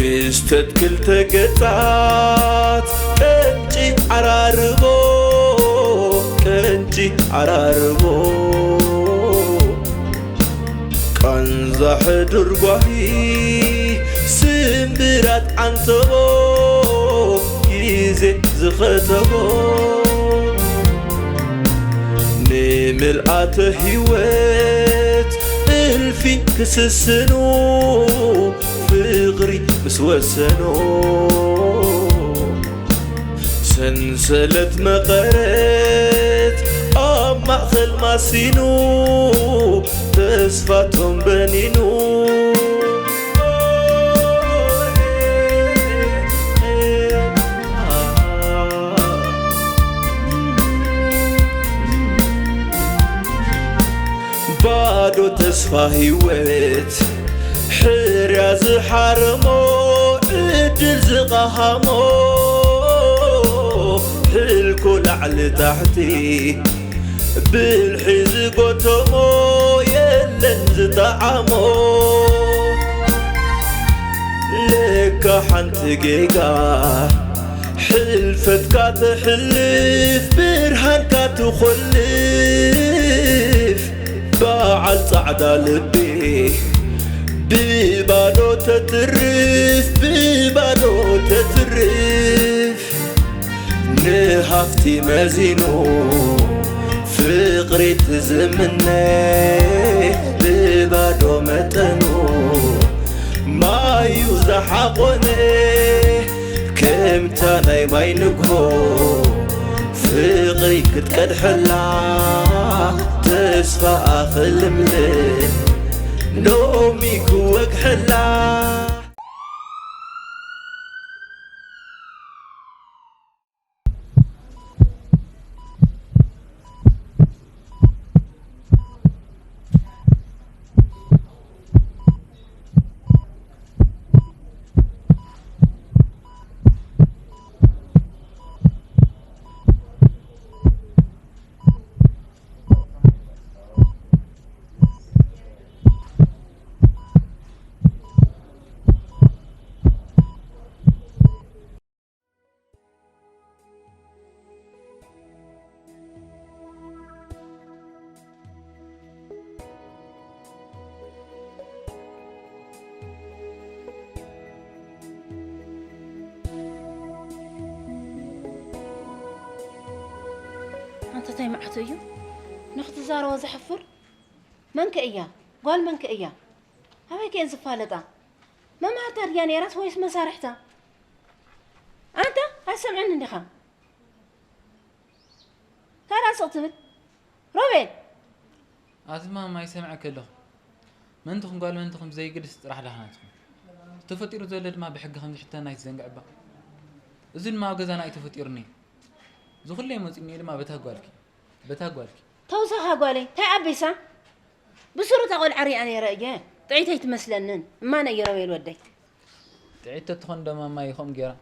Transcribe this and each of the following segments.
ክስተት ክልተ ገጻት ቀንጪ ዓራርቦ፣ ቀንጪ ዓራርቦ። ቃንዛ ሕዱር ጓሂ፣ ስምብራት ዓንተቦ፣ ግዜ ዝኸተቦ። ንምልኣተ ህይወት እልፊ ክስስኑ፣ ፍቕሪ ምስ ወሰኑ። ሰንሰለት መቐረት ኣብ ማእኸል ማሲኑ፣ ተስፋቶም በኒኑ። ባዶ ተስፋ ህይወት ሕርያ ዝሓረሞ፣ ዕድል ዝቐሃሞ፣ ሕልኮ ላዕሊ ታሕቲ ብልሒ ዝጎተሞ፣ የለን ዝጠዓሞ። ለካ ሓንቲ ጌጋ ሕልፈትካ ተሕልፍ፣ ብርሃንካ ትኾልፍ። በዓል ጻዕዳ ልቢ ብባዶ ተትርፍ፣ ብባዶ ተትርፍ። ንሃፍቲ መዚኑ ፍቕሪ ትዝምነ፣ ብባዶ መጠኑ ማዩ ዝሓቖነ። ከምታ ናይ ማይ ንግሆ ፍቕሪ ክትቀድሐላ፣ ተስፋ ኣኽልምልም ሎሚ ክወግሐላ። ኣንታ እንታይ መዓቱ እዩ ንኽትዛረቦ ዘሕፍር? መን ከ እያ? ጓል መን ከ እያ? ኣበይ ከ እየን ዝፋለጣ? መማህርታ ድያ ነይራስ ወይስ መሳርሕታ? ኣንታ ኣይሰምዕን እንዲኻ? ካልኣ ስቕ ትብል። ሮቤል! ኣቲ ማማ ይሰምዐኪ ኣለኹ። መን ትኹን ጓል መን ትኹን ብዘይግድስ ጥራሕ ዳሕና ትኹን። ተፈጢሩ ዘሎ ድማ ብሕጊ ከም ዝሕተና ኣይትዘንግዕባ። እዚ ድማ ኣብ ገዛና እዩ ተፈጢሩኒ። እዚ ኩሉ መፂኡኒ ድማ በታ ጓልኪ። በታ ጓልኪ። ተውሳኻ ጓለይ፣ እንታይ ኣቢሳ? ብስሩ እታ ቆልዓ ሪኣ ነይረ እየ። ጥዕይቲ ኣይትመስለንን። እማነ እየ ሮቤል ወደይ። ጥዕይቲ ተትኾን ዶ ማማይ ከምኡ ገይራ?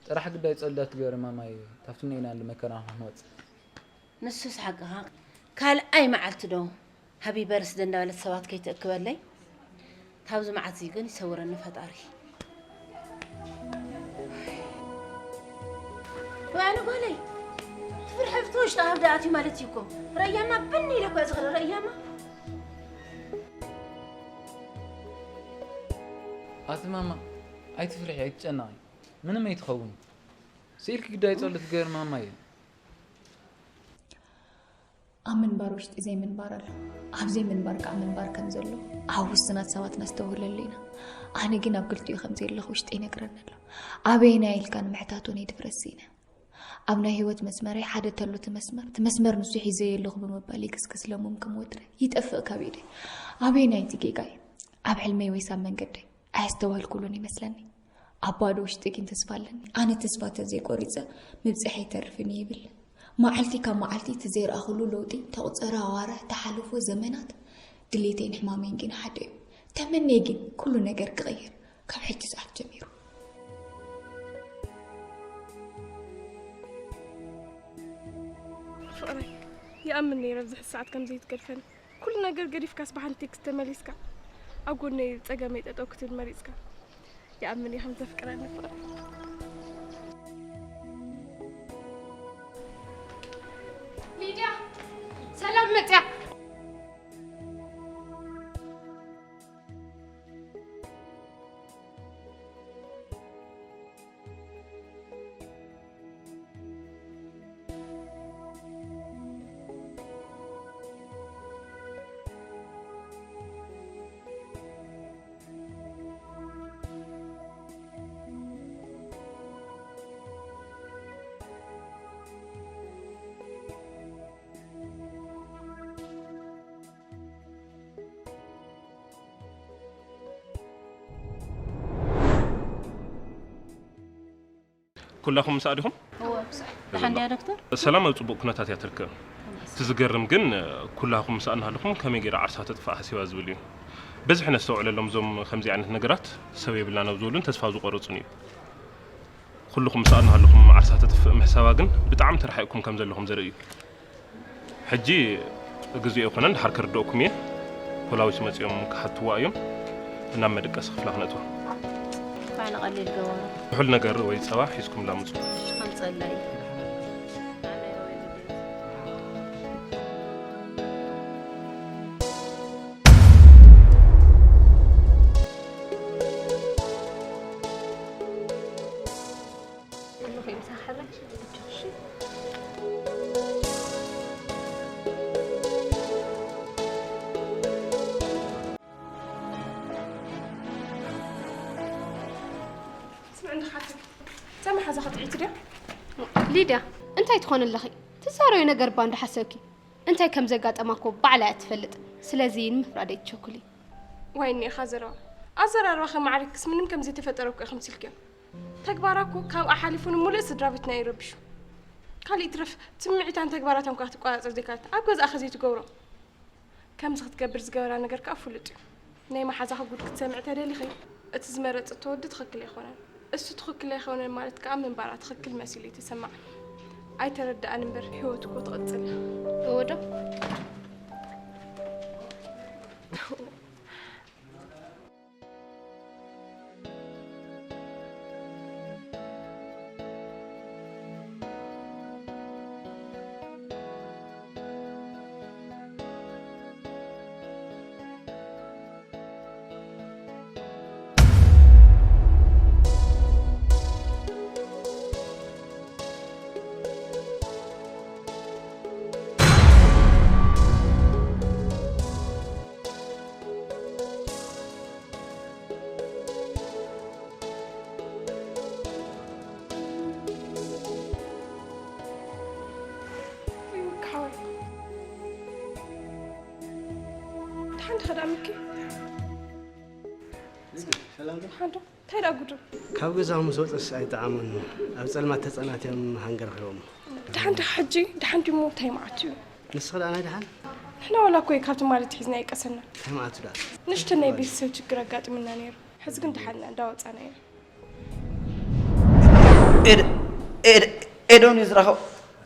ጥራሕ ግዳይ ጸሎት ገይሩ ማማይ ካብቲ እኒኤናሉ መከራ ንወጽእ። ንሱስ ሓቅኻ። ካልኣይ መዓልቲ ዶ ሃቢ በርስደ እንዳበለት ሰባት ከይትእክበለይ? ካብዚ መዓት እዚ ግን ይሰውረኒ ፈጣሪ። ወይ ኣነ ጓለይ፣ እቲ ፍርሒ ኣብቲ ውሽጢ ሃብዳ ኣትዩ ማለት እዩ እኮ። ረእያማ ብን ኢለ እኮ እየ ዝኽእል፣ ረእያማ። ኣቲ ማማ፣ ኣይትፍርሒ፣ ኣይትጨነቒ። ምንም ኣይትኸውን። ስኢልኪ ግዳይ ጸሎት ገይር ማማየ። ኣብ ምንባር ውሽጢ ዘይምንባር ኣሎ። ኣብ ዘይምንባር ከኣ ምንባር ከም ዘሎ ኣብ ውስናት ሰባት ነስተውህለሉ ኢና። ኣነ ግን ኣብ ክልቲኡ ከም ዘለኹ ውሽጠይ ይነግረኒ ኣሎ። ኣበየናይ ኢልካ ንምሕታት እውን ኣይድፍረስ ኢነ። ኣብ ናይ ህይወት መስመረይ ሓደ ተሎ እቲ መስመር፣ እቲ መስመር ንሱ ሒዘዮ ኣለኹ ብምባል ይግስግስ ለሙም ከም ወጥሪ ይጠፍእ ካብ ኢደይ። ኣበየናይ እቲ ጌጋይ? ኣብ ሕልመይ ወይስ ኣብ መንገደይ? ኣየስተውሃልኩሉን ይመስለኒ። ኣብ ባዶ ውሽጢ ግን ተስፋ ኣለኒ። ኣነ ተስፋ ተዘይቆሪጸ ምብጽሕ ኣይተርፍን እየ ይብል። መዓልቲ ካብ መዓልቲ እቲ ዘይረኣኹሉ ለውጢ፣ ተቑጸረ ኣዋርሕ፣ ተሓለፎ ዘመናት። ድሌተይን ሕማመይን ግን ሓደ እዩ። ተመንየ ግን ኩሉ ነገር ክቕየር ካብ ሕጂ ሰዓት ጀሚሩ። ፍቕረይ፣ ይኣምን ነይረ ኣብዚ ሕጂ ሰዓት ከም ዘይትገድፈኒ። ኩሉ ነገር ገዲፍካስ ብሓንቲ ቴክስት ተመሊስካ ኣብ ጎነይ ጸገመይ ጠጠው ክትብል መሪጽካ። ይኣምን እየ ከም ዘፍቅረኒ ፍቕሪ። ሊድያ፣ ሰላም መጽያ። ኩላኹም ምሳእ ዲኹም? ደሓን ድያ ዶክተር? ሰላም ኣብ ጽቡቕ ኩነታት እያ ትርከብ። እቲ ዝገርም ግን ኩላኹም ምሳእ እናሃለኹም ከመይ ገይራ ዓርሳ ተጥፍእ ሓሲባ ዝብል እዩ። በዝሒ ነስተውዕለሎም እዞም ከምዚ ዓይነት ነገራት ሰብ የብልናን ኣብ ዝበሉን ተስፋ ዝቖረጹን እዩ። ኩልኹም ምሳእ እናሃለኹም ዓርሳ ተጥፍእ ምሕሳባ ግን ብጣዕሚ ተረሓይኩም ከም ዘለኹም ዘርኢ እዩ። ሕጂ ግዜኡ ኣይኮነን፣ ድሓር ከርድኦኩም እየ። ፖላዊስ መጺኦም ክሓትዋ እዮም። ናብ መደቀሲ ክፍላ ክነእትዋ። ባዕሊ ቀሊል ገበሩ። ውሑል ነገር ወይ ጸባ ሒዝኩምላ ምጹ። ከምጸላ እዩ። ስምዕኒ ሓፍተይ፣ እዛ መሓዛኺ ጥዕይቲ ድያ? ሊድያ፣ እንታይ ትኾኒ ኣለኺ? ትዛረቢ ነገር እባ እንዳሓሰብኪ እንታይ ከም ዘጋጠማ እኮ ባዕላ እያ ትፈልጥ። ስለዚ ንምፍራድ ኣይትቸኩሊ። ዋይ እኒኢኻ ዘረባ። ኣዘራርባኺ ማዕሪግክስ ምንም ከም ዘይተፈጠረ እኮ ኢኺ ኣምሲልክዮ። ተግባራ እኮ ካብኣ ሓሊፉ ንሙሉእ ስድራ ቤትና እዩ ረቢሹ። ካልእ ይትረፍ ስምዒታን ተግባራታን እኳ ክትቆጻጸር ዘይከኣለት ኣብ ገዛኣ ከ ዘይትገብሮ። ከምዚ ክትገብር ዝገበራ ነገር ከኣ ፍሉጥ እዩ። ናይ መሓዛኺ ጉድ ክትሰምዒ ተደሊኺ፣ እቲ ዝመረጸቶ ወዲ ትኽክል ኣይኮነን። እሱ ትኽክል ኣይኮነን ማለት ከኣ ምንባራ ትኽክል መሲሉ እዩ ተሰማዓኒ። ኣይተረድኣን እምበር ህይወት እኮ ትቕጽል እያ። እወ ዶ? ሓንቲ ከዳ ምኪ ሰላም ዶ? ሓንዶ እንታይ ደኣ ጉዱ? ካብ ገዛኹም ምስ ወፅስ ኣይጠዓሙን። ኣብ ፀልማት ተፀናትዮም ሃንገር ኺቦም። ድሓን ድኻ ሕጂ ድሓን ድሞ እንታይ መዓቱ እዩ? ንስኺ ደኣ ናይ ድሓን? ንሕና ዋላ እኮ ካብ ትማሊ ኣትሒዝና ኣይቀሰናን። እንታይ መዓቱ ደኣ? ንእሽቶ ናይ ቤተሰብ ችግር ኣጋጢሙና ነይሩ። ሕዚ ግን ደሓን ኢና እንዳወፃና ኢና። ኤድ ኤድ ኤዶም እዩ ዝረኸብ።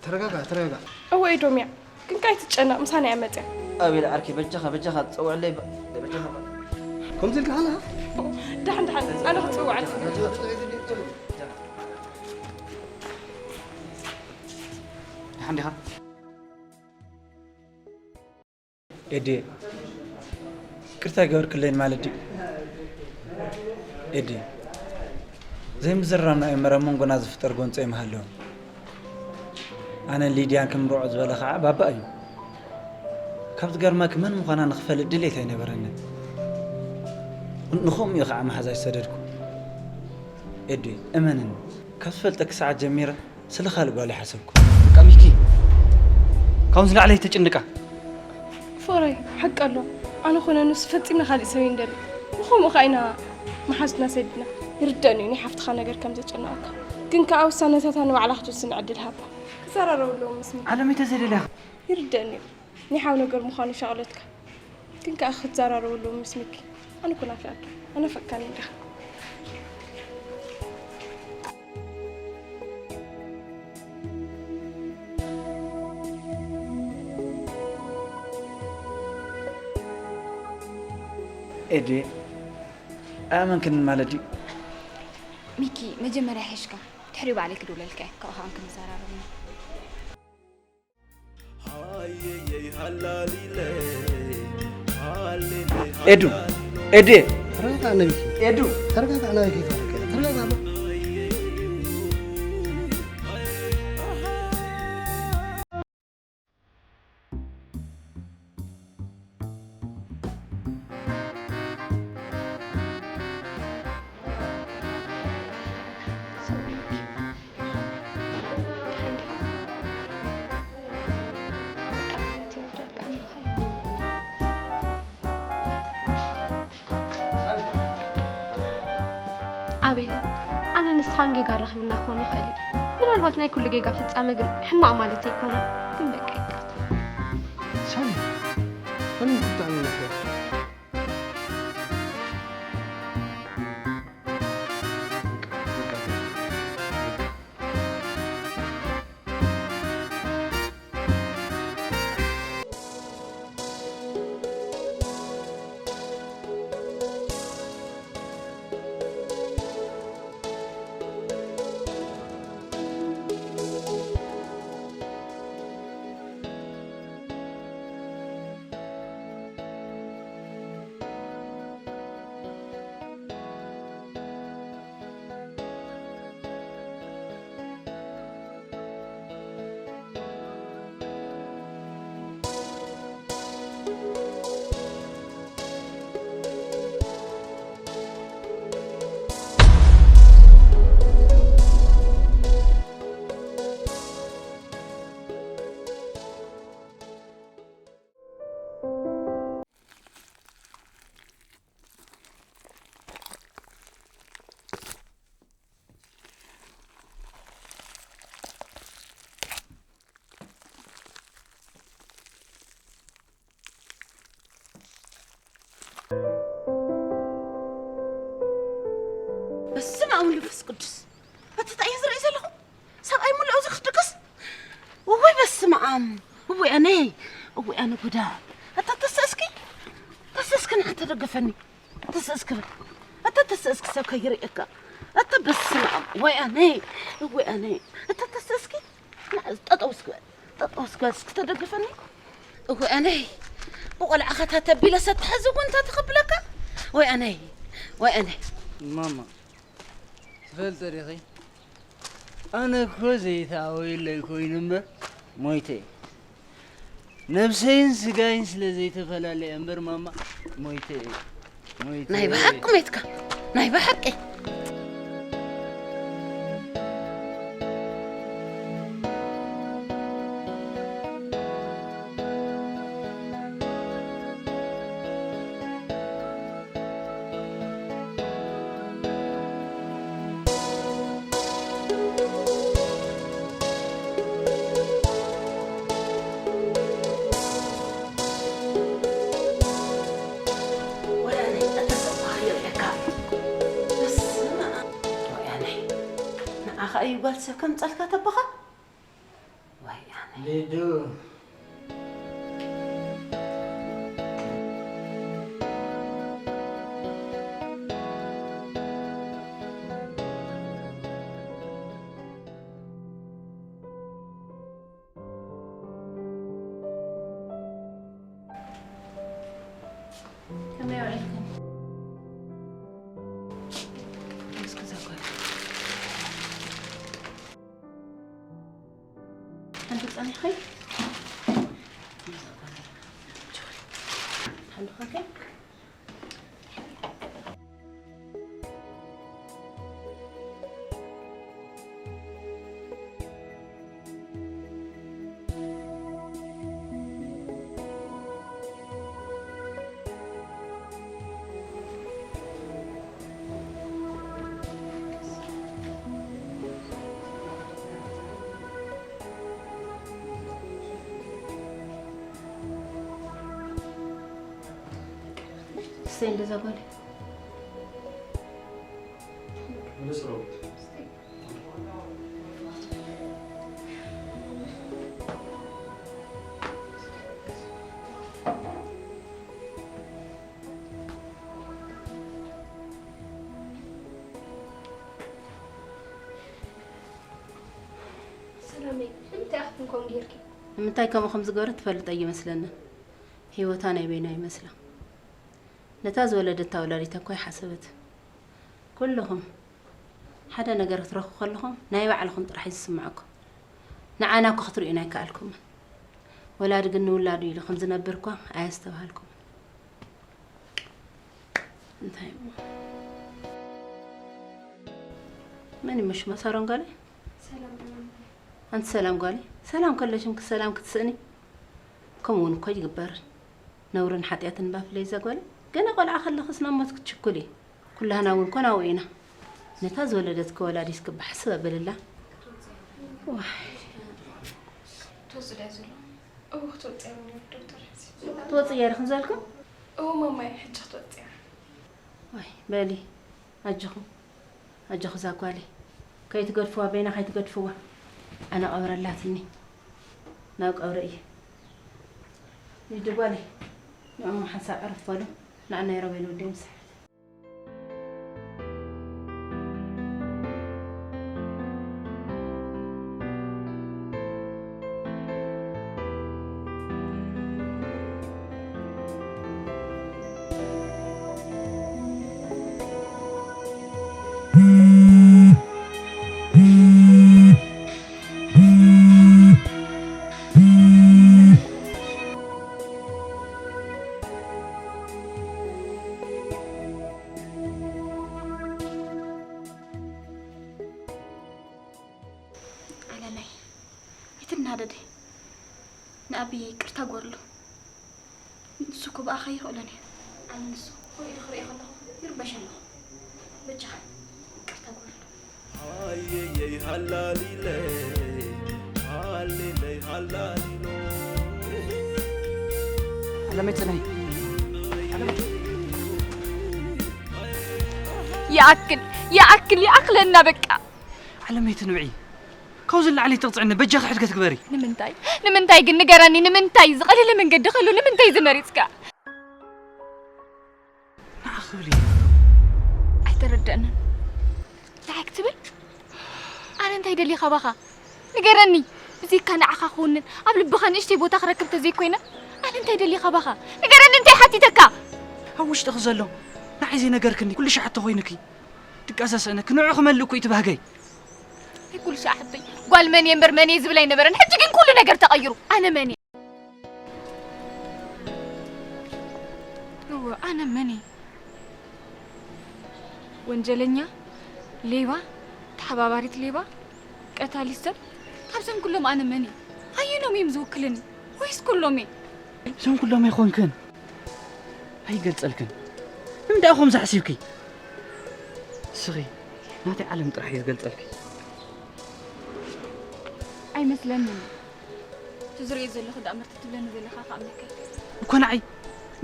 ተረጋጋ ተረጋጋ። እወ ኤዶም እያ ግን ከኣ ኣይትጨነቕ ምሳና እያ መፅያ። ኣቤል ዓርከይ በጃኻ በጃኻ ትፀውዕለይ በጃኻ። ከምዚ ኢልካ ሃለኻ? ደሓን ደሓን ኣነ ክፅውዓልካ። ደሓን ዲኻ? ኤዴ፣ ይቅርታ ይገበርክለይን ማለት ድዩ? ኤዴ፣ ዘይምዝርራብና እዩ እምበር ኣብ መንጎና ዝፍጠር ጎንፂ ኣይምሃለወን። ኣነን ሊድያን ክንምርዖ ዝበለ ከዓ ባባ እዩ። ካብ ዝገርመኪ መን ምዃና ንክፈልጥ ድሌት ኣይነበረንን። ንኸምኡ እዩ ከዓ መሓዛ ዝሰደድኩ። ኤዴ፣ እመንኒ፣ ካብ ዝፈልጠኪ ሰዓት ጀሚረ ስለ ካልእ ጓል ይሓሰብኩ። በቃ ሚኪ፣ ካብዚ ንላዕሊ ኣይተጨንቃ። ፍቕረይ ሓቂ ኣሎ። ኣነ ኮነ ንሱ ፈጺምና ካልእ ሰብ ኣይንደሊ። ንኸምኡ ከኣ ኢና መሓዙትና ሰዲድና። ይርደኣኒ እዩ ናይ ሓፍትኻ ነገር ከም ዘጨነቐካ። ግን ከኣ ውሳነታታ ንባዕላ ክትውስን ዕድል ሃባ። ክዘራረቡ ኣለዎም ምስ ሚኪ። ዓለመይ ተዘይደልያኻ። ይርደኣኒ እዩ ናይ ሓው ነገር ምዃኑ ይሻቕለትካ። ግን ከኣ ክትዘራረቡ ኣለዎም ምስ ሚኪ። ኣነ እኮ ናፊቐካ። ኣናፊቕካኒ ዲኻ? ኤዴ ኣያመንክንን ማለት ድዩ? ሚኪ፣ መጀመርያ ሒሽካ፣ ድሕሪ ባዕለይ ክድውለልካ እየ፣ ካብኡ ከኣ ክንዘራረብ ኢና። ኤዱ፣ ኤዴ፣ ተረጋጋዕ ነቢኪ። ኤዱ። ተረጋጋዕ ነቢኪ። ተረጋጋዕ። ኣቤል፣ ኣነ ንስኻን ጌጋ ኣራኺቡና ክኾን ይኽእል እዩ። ምናልባት ናይ ኩሉ ጌጋ ፍጻመ ግን ሕማቕ ማለት ኣይኮነን። ግን በቃ ይቅርታ። ሳሚ፣ ኣነ ብጣዕሚ ነፍረ። በስመ ኣብ ወመንፈስ ቅዱስ። እቲ እንታይ እየ ዝርኢ ዘለኹ? ሰብኣይ ሙሉ ኣብዚ ክትድቅስ? እወይ በስመ ኣብ። እወይ ኣነ። እወይ ኣነ ጉዳ። ኣታ ተስእስኪ። ተስእስኪ ንዓ ተደገፈኒ። ተስእስኪ በል። ኣታ ተስእስኪ ሰብ ከይርእየካ። ኣታ በስመ ኣብ። ወይ ኣነ። እወይ ኣነ። ኣታ ተስእስኪ። ንዓ ጠጠው እስኪ በል። ጠጠው እስኪ በል። እስኪ ተደግፈኒ። እወይ ኣነ። ብቆልዓኻ ተቢለ ሰተሐዚ እውን እንተትኸብለካ። ወይ ኣነ። ወይ ኣነ። ማማ ትፈልጢ ዲኺ? ኣነ እኮ ዘይተኣወየለይ ኮይኑ እምበር ሞይተ እየ። ነብሰይን ስጋይን ስለ ዘይተፈላለየ እምበር ማማ ሞይተ እየ። ሞይተ ናይ እየ። ብሓቂ ሞይትካ። ናይ ብሓቂ። ወያነ እተሰብኻ ይርኤካ። በስመ ኣብ። ወያነ ንዓኻ እዩ ጓል ሰብ ከምጸልካ ተቦኻ። ወያነ ሊዱ ከመይ ውዒልክን? ሓንቲ ጸኒሕኺ? ሓንቲ ኾንኪ? እሰይ እንደዛ ጓለይ። ኣሜን። ንምንታይ ኣኽትም ከምኡ ጌርኪ? ንምንታይ ከምኡ ከም ዝገበረት ትፈልጥ ኣይመስለንን። ህይወታ ናይ በይና ይመስላ። ነታ ዝወለደታ ወላዲታ እኳ ይሓሰበት። ኩልኹም ሓደ ነገር ክትረኽቡ ከለኹም ናይ ባዕልኹም ጥራሕ እዩ ዝስምዐኩም። ንዓና እኳ ክትርእዩና ኣይከኣልኩምን። ወላዲ ግን ንውላዱ ኢሉ ከም ዝነብር እኳ ኣየስተብሃልኩምን። እንታይ እሞ? መን ይመሽማ ሳሮን ጓለይ? ሰላም፣ ኣንቲ ሰላም ጓለይ፣ ሰላም ከለሽም ክሰላም ክትስእኒ? ከምኡ እውን እኮ ይግበርን። ነውርን ሓጢኣትን እባ ፍለይ እዛ ጓለይ። ገና ቆልዓ ከለኽስ ናብ ሞት ክትችኩሊ። ኩላህና እውን እኮ ናብኡ ኢና። ነታ ዝወለደትኪ ወላዲት ክባ ሕስብ ኣብልላ። ዋይ። ትወፅእ ድያ ዘሎ? እዎ፣ ክትወፅእ እያ፣ ዶክተር ሕዚ። ክትወፅእ እያ ዲኽን ዘልኩም? እዎ፣ ማማይ፣ ሕጂ ክትወፅእ እያ። ዋይ፣ በሊ፣ ኣጆኹም። ኣጆኺ እዛ ጓለይ፣ ከይትገድፍዋ፣ በይና ከይትገድፍዋ። ኣነ ቀብሪ ኣላትኒ፣ ናብ ቀብሪ እየ። ሊዱ ጓለይ፣ ንዕኦም ሓንሳብ ዕረፍ በሉ፣ ንዓናይ ረበይ ንወደይ ምሳሕ። ዓለመይ፣ ኣይትናደዲ። ንኣቢ ይቅርታ ጎርሉ። ንሱ እኮ ብኣኻ ይኽእሎን እዩ። ኣነ ንሱ ኮፍ ኢሉ ክርእዮ ከለኹ ይርበሽ ኣለኹ። በጃኻ ይቅርታ ጎርሉ። ሃየየይ ሃላሊለይ፣ ሃሌለይ ሃላሊሎ። ዓለመይ ጽነይ። ዓለመይ። ይኣክል፣ ይኣክል፣ ይኣክለና በቃ። ዓለመይ ትንብዒ። ካብዚ ንላዕሊ ትቕጽዕኒ፣ በጃኺ ሕድገት ግበሪ። ንምንታይ? ንምንታይ ግን ንገረኒ፣ ንምንታይ? ዝቐለለ መንገዲ ከሎ ንምንታይ እዚ መሪጽካ? ንዓኺ ክብል እየ። ኣይተረደእንን። እንታይ ክትብል? ኣነ እንታይ ደልየ ካባኻ? ንገረኒ። ብዘይካ ንዓኻ ክውንን፣ ኣብ ልብኻ ንእሽተይ ቦታ ክረክብ ተዘይኮይነ፣ ኣነ እንታይ ደልየ ካባኻ? ንገረኒ፣ እንታይ ሓቲተካ? ኣብ ውሽጥኺ ዘሎ፣ ንዓይ ዘይነገርክኒ፣ ኩሉ ሸሓቶ ኮይንኪ። ድቃሰ ስእነኪ፣ ንዑ ክመልእ እኮ እዩ እቲ ባህገይ። ኣይ ኩሉ ሸሓቶይ፣ ጓል መን እየ እምበር መን እየ ዝብል ኣይነበረን። ሕጂ ግን ኩሉ ነገር ተቐይሩ። ኣነ መን እየ? እወ፣ ኣነ መን እየ? ወንጀለኛ፣ ሌባ፣ ተሓባባሪት ሌባ፣ ቀታሊት ሰብ፣ ካብዞም ኩሎም ኣነ መን እየ? ኣየኖም እዮም ዝውክልኒ? ወይስ ኩሎም እየ? እዞም ኩሎም ኣይኮንክን። ኣይገልጸልክን። ንምንታይ ከምዚ ሓሲብኪ? እስኺ ናተይ ዓለም ጥራሕ እዩ ዝገልጸልኪ። ኣይመስለንን። እቲ ዝርእዮ ዘለኹ ደኣ እምበር እቲ ትብለኒ ዘለኻ ከኣ እምነካ ኣይክእልን። እኮ ንዓይ፣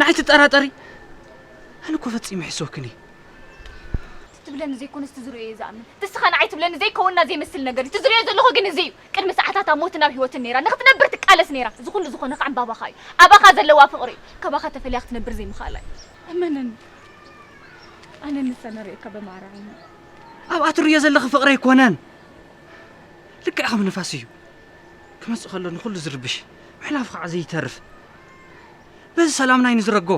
ንዓይ ትጠራጠሪ? ኣነ እኮ ፈጺመ ይሕስወክን እየ። እቲ ትብለኒ ዘይኮነስ እቲ ዝርእዮ እየ ዝኣምን። እቲ ንስኻ ንዓይ ትብለኒ ዘይከውንና ዘይመስል ነገር እዩ። እቲ ዝርእዮ ዘለኹ ግን እዚ እዩ። ቅድሚ ሰዓታት ኣብ ሞትን ኣብ ህይወትን ነይራ። ንኽትነብር ትቃለስ ነይራ። እዚ ኩሉ ዝኾነ ከዓ እምባባኻ እዩ። ኣባኻ ዘለዋ ፍቕሪ እዩ። ካባኻ ተፈልያ ክትነብር ዘይምኽኣላ እዩ። እመነኒ። ኣነ ንሳ ንርእየካ ብማዕረ ዓይኒ። ኣብኣ ትርእዮ ዘለኺ ፍቕሪ ኣይኮነን። ልክዕ ከም ንፋስ እዩ። ክመጽእ ከሎ ንኹሉ ዝርብሽ፣ ምሕላፉ ከዓ ዘይተርፍ። በዚ ሰላምና እዩ ንዝረጎ።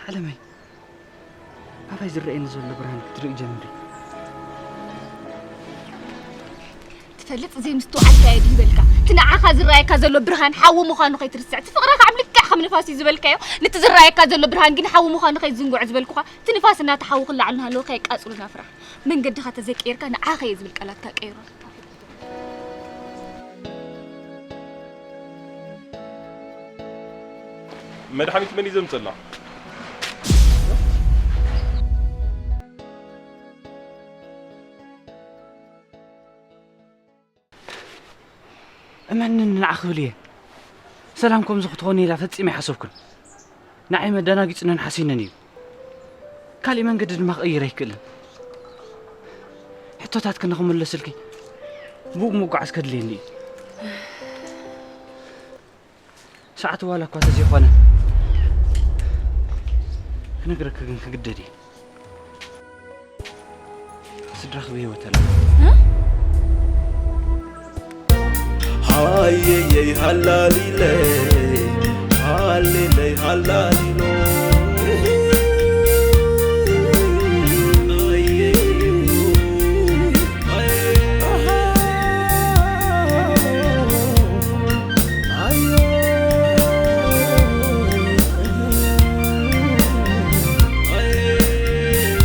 ዓለመይ፣ ኣባይ ዝረኣየኒ ዘሎ ብርሃን ክትርኢ ጀምሪ። ትፈልጥ፣ ዘይምስትውዓልካ እየ ድዩ በልካ? እቲ ንዓኻ ዝረኣየካ ዘሎ ብርሃን ሓዊ ምዃኑ ከይትርስዕ፣ እቲ ፍቕርኻ ኣብ ልክዕ ከም ንፋስ እዩ ዝበልካዮ፣ ነቲ ዝረኣየካ ዘሎ ብርሃን ግን ሓዊ ምዃኑ ከይትዝንግዖ ዝበልኩኻ፣ እቲ ንፋስ እናተሓዊ ክለዓሉ እናሃለዉ ከየቃጽሉና ፍራሕ። መንገድኻ ተዘይቀየርካ ንዓኻ እየ ዝብል ቃላትካ ቀይሮ። መድሓኒት መን እዩ ዘምፀላ? እመንን ንዓኺ ክብል እየ። ሰላም ከምዚ ክትኾኒ ኢላ ፈጺመ ኣይሓሰብኩን። ንዓይ መደናጊጽንን ሓሲንን እዩ። ካሊእ መንገዲ ድማ ክቕይር ኣይክእልን። ሕቶታትኪ ንኽምለስልኪ ብኡ ምጉዓዝ ከድልየኒ እዩ። ሰዓት ዋላ እኳ ተዘይኾነ ክነግረኪ ግን ክግደድ እየ። ስድራኺ ብህይወት ኣለዉ። እ? የየይ ሃላሊለይ ሃሌለይ ሃላሊ